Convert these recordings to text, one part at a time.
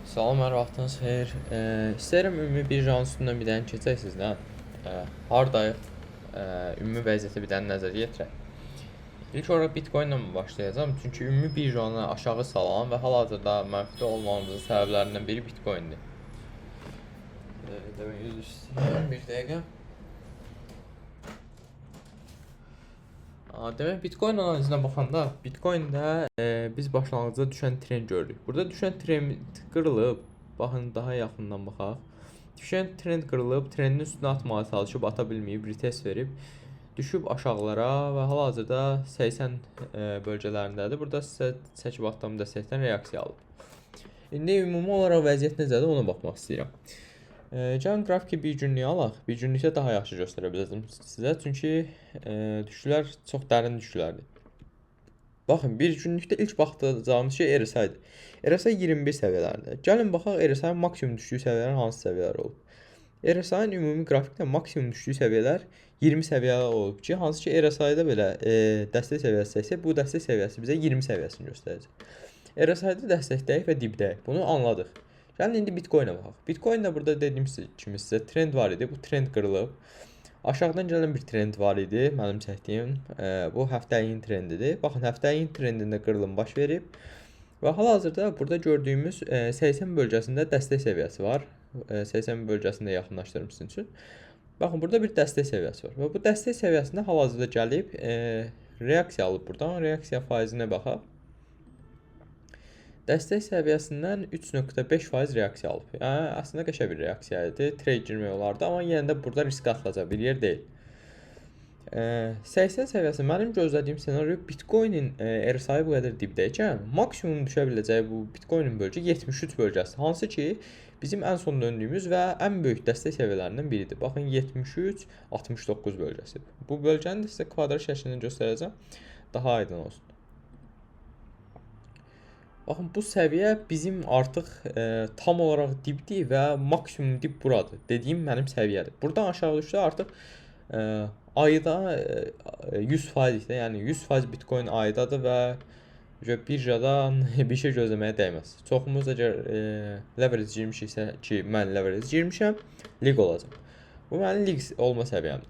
Salam, hər vaxtınız xeyir. İstəyirəm ümumi birjanın üstündən bir dənə keçək sizlə. Hardayıq? Ümumi vəziyyətə bir dənə nəzər yetirək. İlk olaraq Bitcoin-la başlayacağam. Çünki ümumi birjanı aşağı salan və hal-hazırda mənfidə olmamızın səbəblərindən biri Bitcoin-dir. Demək üzr istəyirəm, bir dəqiqə. Demək Bitcoin analizinə baxanda Bitcoin-də biz başlanğıcda düşən trend görürük. Burada düşən trend qırılıb. Baxın, daha yaxından baxaq. Düşən trend qırılıb, trendin üstünə atmağa çalışıb, ata bilməyib, retest verib, düşüb aşağılara və hal-hazırda 80 bölgələrindədir. Burada sizə çəkib atdığım dəstəkdən reaksiya alıb. İndi ümumi olaraq vəziyyət necədir, ona baxmaq istəyirəm. Gəlin qrafiki bir günlük alaq. Bir günlükdə daha yaxşı göstərə biləcəm sizə. Çünki düşüşlər çox dərin düşüşlərdir. Baxın, bir günlükdə ilk baxacağımız şey RSI-dir. RSI 21 səviyyələrində. Gəlin baxaq RSI-nin maksimum düşdüyü səviyyələr hansı səviyyələr olub. RSI-nin ümumi qrafikdə maksimum düşdüyü səviyyələr 20 səviyyələr olub ki, hansı ki RSI-da belə dəstək səviyyəsi isə bu dəstək səviyyəsi bizə 20 səviyyəsini göstərəcək. RSI-da dəstəkdəyik və dibdəyik. Bunu anladıq. Gəlin indi Bitcoin-ə baxaq. Bitcoin-də burada dediyim kimi sizə trend var idi. Bu trend qırılıb. Aşağıdan gələn bir trend var idi mənim çəkdiyim. Bu həftəliyin trendidir. Baxın, həftəliyin trendində qırılım baş verib. Və hal-hazırda burada gördüyümüz 80 bölgəsində dəstək səviyyəsi var. 80 bölgəsində yaxınlaşdırım sizin üçün. Baxın, burada bir dəstək səviyyəsi var. Və bu dəstək səviyyəsində hal-hazırda gəlib reaksiya alıb buradan. Reaksiya faizinə baxaq. Dəstək səviyyəsindən 3.5% reaksiya alıb. Yəni əslində qəşəng bir reaksiya idi. Trade girmək olardı, amma yenə də burada risk atılacaq bir yer deyil. 80 səviyyəsi mənim gözlədiyim ssenari Bitcoin-in RSI bu qədər dibdəykən maksimum düşə biləcəyi bu Bitcoin-in bölgə 73 bölgəsi. Hansı ki bizim ən son döndüyümüz və ən böyük dəstək səviyyələrindən biridir. Baxın, 73-69 bölgəsi. Bu bölgəni də sizə kvadrat şəklində göstərəcəm. Daha aydın olsun. Baxın, bu səviyyə bizim artıq tam olaraq dibdir və maksimum dib buradır. Dediyim mənim səviyyədir. Buradan aşağı düşsə artıq ayda 100%, yəni 100% Bitcoin aydadır və birjadan bir şey gözləməyə dəyməz. Çoxumuz əgər leverage girmişiksə ki, mən leverage girmişəm, liq olacaq. Bu mənim liq olma səviyyəmdir.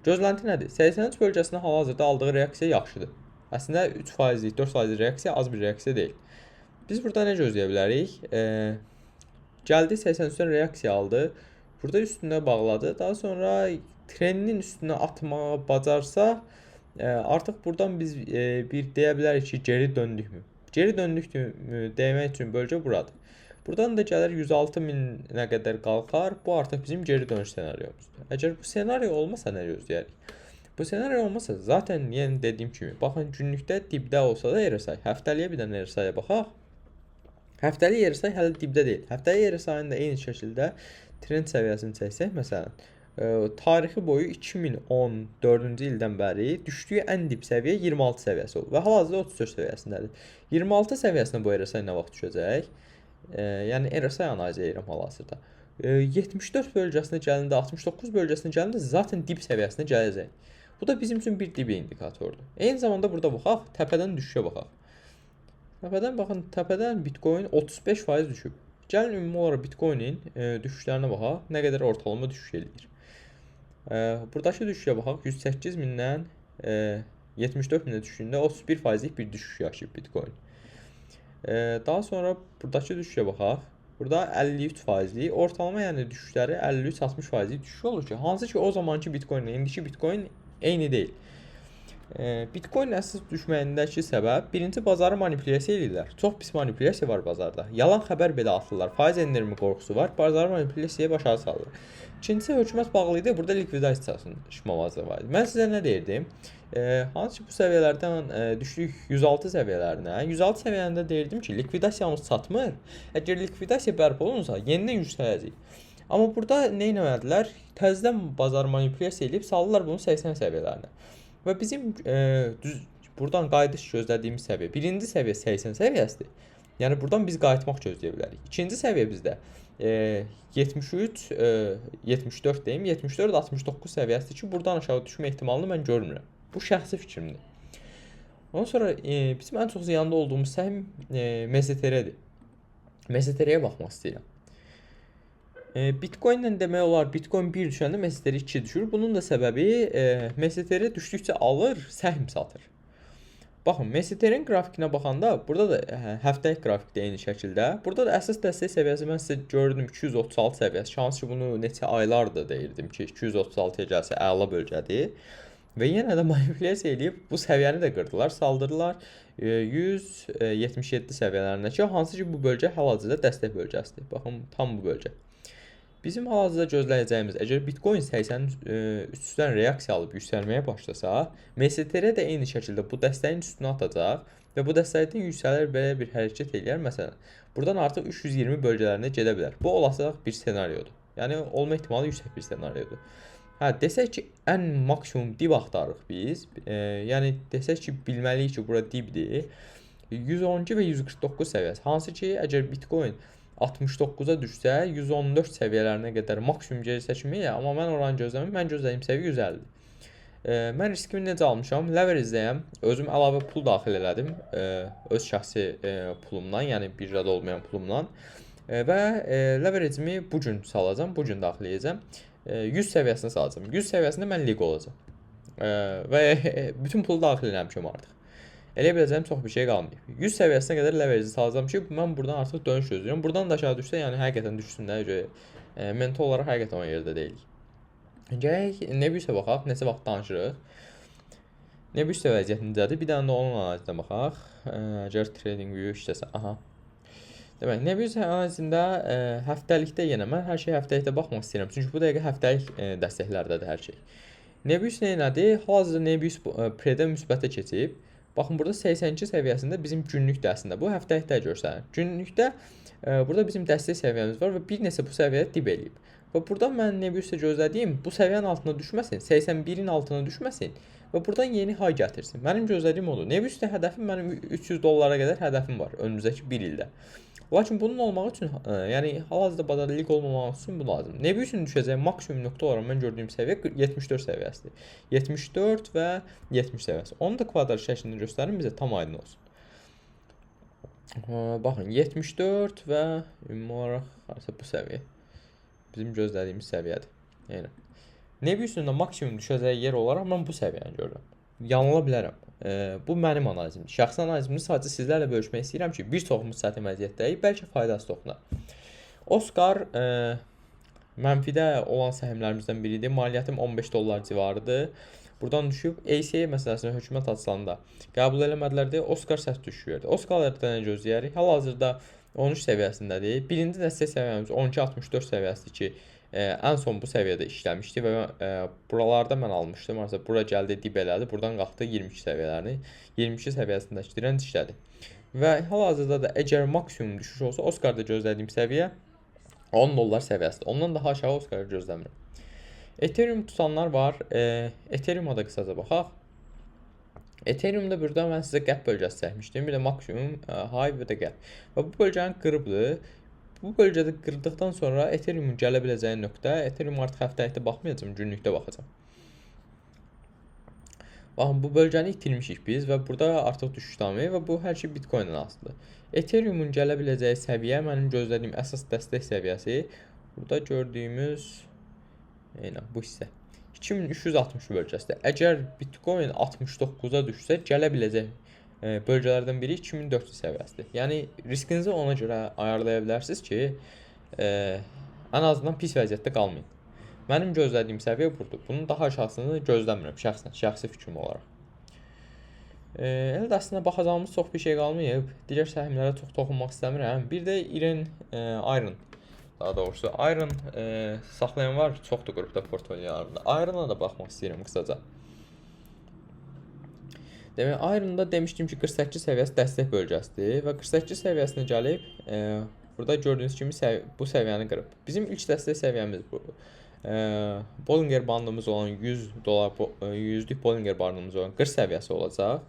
Gözlənti nədir? 83 bölgəsində hal-hazırda aldığı reaksiya yaxşıdır. Əslində 3%lik, 4%lik reaksiya az bir reaksiya deyil. Biz burada nə gözləyə bilərik? Gəldi 83-dən reaksiya aldı. Burada üstünə bağladı. Daha sonra trendin üstünə atmağı bacarsa, artıq buradan biz bir deyə bilərik ki, geri döndükmü? Geri döndükmü demək üçün bölgə buradır. Buradan da gəlir 106 minə qədər qalxar. Bu artıq bizim geri dönüş ssenaryomuzdur. Əgər bu ssenaryo olmasa nə gözləyərik? Bu senaryo olmasa zaten yenə dediyim kimi, baxın, günlükdə dibdə olsa da RSI, həftəliyə bir dənə RSI-yə baxaq. Həftəlik RSI hələ dibdə deyil. Həftəlik RSI-nin də eyni şəkildə trend səviyyəsini çəksək, məsələn, tarixi boyu 2014-cü ildən bəri düşdüyü ən dib səviyyə 26 səviyyəsi olub və hal-hazırda 34 səviyyəsindədir. 26 səviyyəsinə bu RSI nə vaxt düşəcək? Yəni RSI analiz edirəm hal-hazırda. 74 bölgəsinə gələndə, 69 bölgəsinə gələndə zaten dib səviyyəsinə gələcək. Bu da bizim üçün bir dib indikatordur. Eyni zamanda burada baxaq, təpədən düşüşə baxaq. Təpədən baxın, təpədən Bitcoin 35% düşüb. Gəlin ümumi olaraq Bitcoinin düşüşlərinə baxaq, nə qədər ortalama düşüş eləyir. Buradakı düşüşə baxaq, 108 mindən 74 minə düşdüyündə 31%lik bir düşüş yaşayıb Bitcoin. Daha sonra buradakı düşüşə baxaq. Burada 53%lik ortalama, yəni düşüşləri 53-60%lik düşüş olur ki, hansı ki o zamanki Bitcoin ilə indiki Bitcoin eyni deyil. Bitcoin əsas düşməyindəki səbəb birinci bazarı manipulyasiya eləyirlər. Çox pis manipulyasiya var bazarda. Yalan xəbər belə atırlar. Faiz endirimi qorxusu var. Bazarı manipulyasiyaya başa salırlar. İkincisi hökumət bağlı idi. Burada likvidasiya çıxmamazlığı var idi. Mən sizə nə deyirdim? Hansı ki bu səviyyələrdən düşdük 106 səviyyələrinə. 106 səviyyələrində deyirdim ki, likvidasiyamız çatmır. Əgər likvidasiya bərpa olunsa, yenidən yüksələcək. Amma burada nə etmədilər? Təzədən bazar manipulyasiya eləyib saldılar bunu 80 səviyyələrinə. Və bizim düz buradan qayıdış gözlədiyimiz səviyyə, birinci səviyyə 80 səviyyəsidir. Yəni buradan biz qayıtmaq gözləyə bilərik. İkinci səviyyə bizdə 73, 74 deyim, 74-69 səviyyəsidir ki, buradan aşağı düşmə ehtimalını mən görmürəm. Bu şəxsi fikrimdir. Ondan sonra bizim ən çox ziyanda olduğumuz səhm MZTR-dir. MSTR-yə baxmaq istəyirəm. Bitcoin-lə demək olar, Bitcoin 1 düşəndə MSTR 2 düşür. Bunun da səbəbi MSTR düşdükcə alır, səhm satır. Baxın, MSTR-in qrafikinə baxanda burada da həftəlik qrafikdə eyni şəkildə. Burada da əsas dəstək səviyyəsi mən sizə gördüm 236 səviyyəsi. Hansı ki bunu neçə aylardır deyirdim ki, 236-ya gəlsə əla bölgədir. Və yenə də manipulyasiya eləyib bu səviyyəni də qırdılar, saldırdılar 177 səviyyələrində ki, hansı ki bu bölgə hal-hazırda dəstək bölgəsidir. Baxın, tam bu bölgə. Bizim hal-hazırda gözləyəcəyimiz, əgər Bitcoin 83-dən reaksiya alıb yüksəlməyə başlasa, MSTR də eyni şəkildə bu dəstəyin üstünə atacaq və bu dəstəkdən yüksələr, belə bir hərəkət eləyər. Məsələn, buradan artıq 320 bölgələrində gedə bilər. Bu olasılıq bir senaryodur. Yəni olma ehtimalı yüksək bir senaryodur. Hə, desək ki, ən maksimum dib axtarırıq biz. Yəni desək ki, bilməliyik ki, bura dibdir. 112 və 149 səviyyəsi. Hansı ki, əgər Bitcoin 69-a düşsə, 114 səviyyələrinə qədər maksimum geri çəkilmə, amma mən oranı gözləmirəm. Mən gözlədiyim səviyyə 150. Mən riskimi necə almışam? Leverage-dəyəm. Özüm əlavə pul daxil elədim. Öz şəxsi pulumdan, yəni birjada olmayan pulumdan. Və leverage-mi bu gün salacağam, bu gün daxil edəcəm. 100 səviyyəsinə salacağam. 100 səviyyəsində mən liq olacağam. Və bütün pulu daxil eləmişəm artıq. Eləyə biləcəyim çox bir şey qalmayıb. 100 səviyyəsinə qədər leverage salacağam ki, mən buradan artıq dönüş gözləyirəm. Buradan da aşağı düşsə, yəni həqiqətən düşsün də, mental olaraq həqiqətən o yerdə deyilik. Gələk Nebius-a baxaq, neçə vaxt danışırıq. Nebius-da vəziyyət necədir? Bir dənə də onun analizinə baxaq. Əgər TradingView işləsə, aha. Demək, Nebius analizində həftəlikdə yenə mən hər şeyə həftəlikdə baxmaq istəyirəm. Çünki bu dəqiqə həftəlik dəstəklərdədir hər şey. Nebius nə elədi? Hal-hazırda Nebius pre-də müsbətə keçib. Baxın, burada 82 səviyyəsində bizim günlükdə əslində. Bu həftəlikdə göstərir. Günlükdə burada bizim dəstək səviyyəmiz var və bir neçə bu səviyyədə dib eləyib. Və buradan mən Nebius-da gözlədiyim bu səviyyənin altına düşməsin, 81-in altına düşməsin və buradan yeni high gətirsin. Mənim gözlədiyim odur. Nebius-da hədəfim mənim 300 dollara qədər hədəfim var önümüzdəki bir ildə. Lakin bunun olmağı üçün, yəni hal-hazırda bazarda liq olmamaq üçün bu lazımdır. Nebius-un düşəcəyi maksimum nöqtə olaraq mən gördüyüm səviyyə 74 səviyyəsidir. 74 və 70 səviyyəsi. Onu da kvadrat şəklində göstərim, bizə tam aydın olsun. Baxın, 74 və ümumi olaraq harasa bu səviyyə bizim gözlədiyimiz səviyyədir. Yəni Nebius-un da maksimum düşəcəyi yer olaraq mən bu səviyyəni görürəm. Yanıla bilərəm. Bu mənim analizimdir. Şəxsi analizimi sadəcə sizlərlə bölüşmək istəyirəm ki, bir çoxumuz çətin vəziyyətdəyik, bəlkə faydası toxunar. Oscar mənfidə olan səhmlərimizdən biridir. Maliyyətim 15 dollar civarıdır. Buradan düşüb ACA məsələsini hökumət açılanda qəbul eləmədilər deyə Oscar səs düşüş verdi. Oscar'da nə gözləyirik? Hal-hazırda 13 səviyyəsindədir. Birinci dəstək səviyyəmiz 12.64 səviyyəsidir ki, ən son bu səviyyədə işləmişdi və buralarda mən almışdım. Məsələn, bura gəldi, dib elədi, buradan qalxdı 22 səviyyələrini. 22 səviyyəsindəki dirənc işlədi. Və hal-hazırda da əgər maksimum düşüş olsa, Oscar'da gözlədiyim səviyyə 10 dollar səviyyəsidir. Ondan daha aşağı Oscar'ı gözləmirəm. Ethereum tutanlar var. Ethereum'a da qısaca baxaq. Ethereum'da burada mən sizə gap bölgəsi çəkmişdim. Bir də maksimum high və də gap. Və bu bölgəni qırıbdı. Bu bölgədə qırdıqdan sonra Ethereum-un gələ biləcəyi nöqtə, Ethereum artıq həftəlikdə baxmayacağam, günlükdə baxacağam. Baxın, bu bölgəni itirmişik biz və burada artıq düşüş davam edir və bu hər şey Bitcoin-dən asılıdır. Ethereum-un gələ biləcəyi səviyyə, mənim gözlədiyim əsas dəstək səviyyəsi burada gördüyümüz eynən bu hissə. 2360 bölgəsidir. Əgər Bitcoin 69-a düşsə, gələ biləcək bölgələrdən biri 2400 səviyyəsidir. Yəni riskinizi ona görə ayarlaya bilərsiniz ki, ən azından pis vəziyyətdə qalmayın. Mənim gözlədiyim səviyyə budur. Bunun daha aşağısını gözləmirəm şəxsən, şəxsi fikrim olaraq. Elə də əslində baxacağımız çox bir şey qalmayıb. Digər səhmlərə çox toxunmaq istəmirəm. Bir də Iron daha doğrusu Iron saxlayan var, çoxdur qrupda portfolyolarında. Iron'a da baxmaq istəyirəm qısaca. Demək, Iron'da demişdim ki, 48 səviyyəsi dəstək bölgəsidir və 48 səviyyəsinə gəlib burada gördüyünüz kimi bu səviyyəni qırıb. Bizim ilk dəstək səviyyəmiz bu. Bollinger bandımız olan 100 dollar 100-lük Bollinger bandımız olan 40 səviyyəsi olacaq.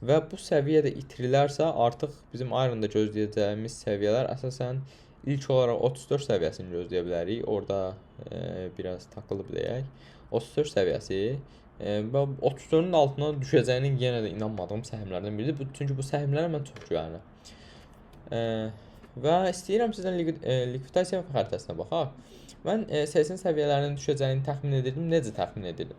Və bu səviyyə də itirilərsə, artıq bizim Iron'da gözləyəcəyimiz səviyyələr əsasən ilk olaraq 34 səviyyəsini gözləyə bilərik. Orada biraz takılıb deyək. 34 səviyyəsi və 34-ün altına düşəcəyinin yenə də inanmadığım səhmlərdən biridir. Bu, çünki bu səhmlərə mən çox güvənirəm. Və istəyirəm sizdən likvidasiya xəritəsinə baxaq. Mən 80 səviyyələrinin düşəcəyini təxmin edirdim. Necə təxmin edirdim?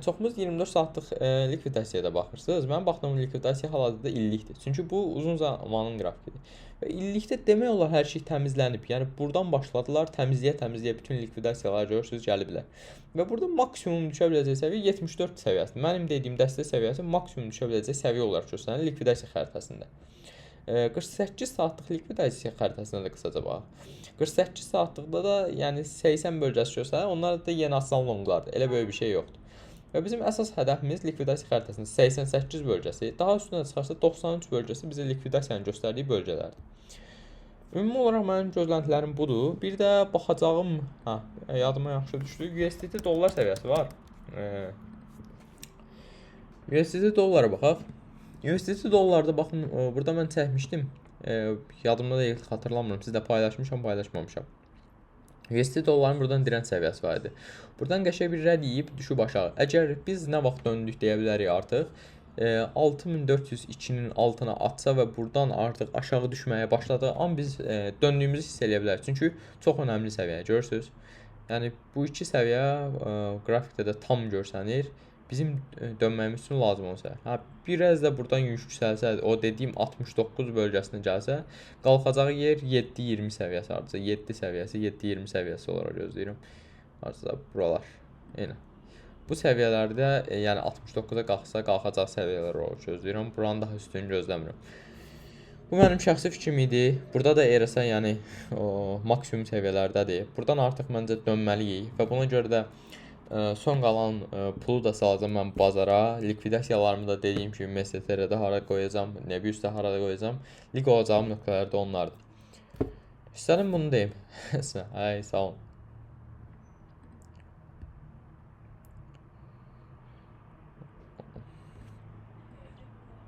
Çoxumuz 24 saatlıq likvidasiyaya da baxırsınız. Mənim baxdığım likvidasiya hal-hazırda illikdir. Çünki bu uzun zamanın qrafikidir. Və illikdə demək olar hər şey təmizlənib. Yəni buradan başladılar təmizləyə-təmizləyə bütün likvidasiyalar görürsünüz gəliblər. Və burada maksimum düşə biləcək səviyyə 74 səviyyəsidir. Mənim dediyim dəstək səviyyəsi maksimum düşə biləcək səviyyə olaraq göstərilir likvidasiya xəritəsində. 48 saatlıq likvidasiya xəritəsinə də qısaca baxaq. 48 saatlıqda da yəni 80 bölgəsi göstərir. Onlar da yenə açılan lonqlardır. Elə böyük bir şey yoxdur. Və bizim əsas hədəfimiz likvidasiya xəritəsində 88 bölgəsi, daha üstünə çıxarsa 93 bölgəsi bizə likvidasiyanın göstərdiyi bölgələrdir. Ümumi olaraq mənim gözləntilərim budur. Bir də baxacağım, hə, yadıma yaxşı düşdü. USDT dollar səviyyəsi var. USDT dollara baxaq. USDT dollarda baxın, burada mən çəkmişdim. Yadımda deyil, xatırlamıram. Sizlə paylaşmışam, paylaşmamışam. USDT dolların buradan dirənc səviyyəsi var idi. Buradan qəşəng bir rədd yeyib düşüb aşağı. Əgər biz nə vaxt döndük deyə bilərik artıq. 6402-nin altına atsa və buradan artıq aşağı düşməyə başladığı an biz döndüyümüzü hiss eləyə bilərik. Çünki çox önəmli səviyyə görürsüz. Yəni bu iki səviyyə qrafikdə də tam görsənir. Bizim dönməyimiz üçün lazım olsa. Hə, biraz da buradan yüksəlsə, o dediyim 69 bölgəsinə gəlsə, qalxacağı yer 7.20 səviyyəsi hardasa. 7 səviyyəsi, 7.20 səviyyəsi olaraq gözləyirəm. Hardasa buralar. Eynən. Bu səviyyələrdə, yəni 69-a qalxsa, qalxacaq səviyyələr olaraq gözləyirəm. Buranın daha üstünü gözləmirəm. Bu mənim şəxsi fikrim idi. Burada da RSI, yəni o maksimum səviyyələrdədir. Buradan artıq məncə dönməliyik və buna görə də son qalan pulu da salacağam mən bazara. Likvidasiyalarımı da dediyim kimi MSTR-də hara qoyacağam, Nebius-da harada qoyacağam. Liq olacağım nöqtələr də onlardır. İstədim bunu deyim. Ay, sağ olun.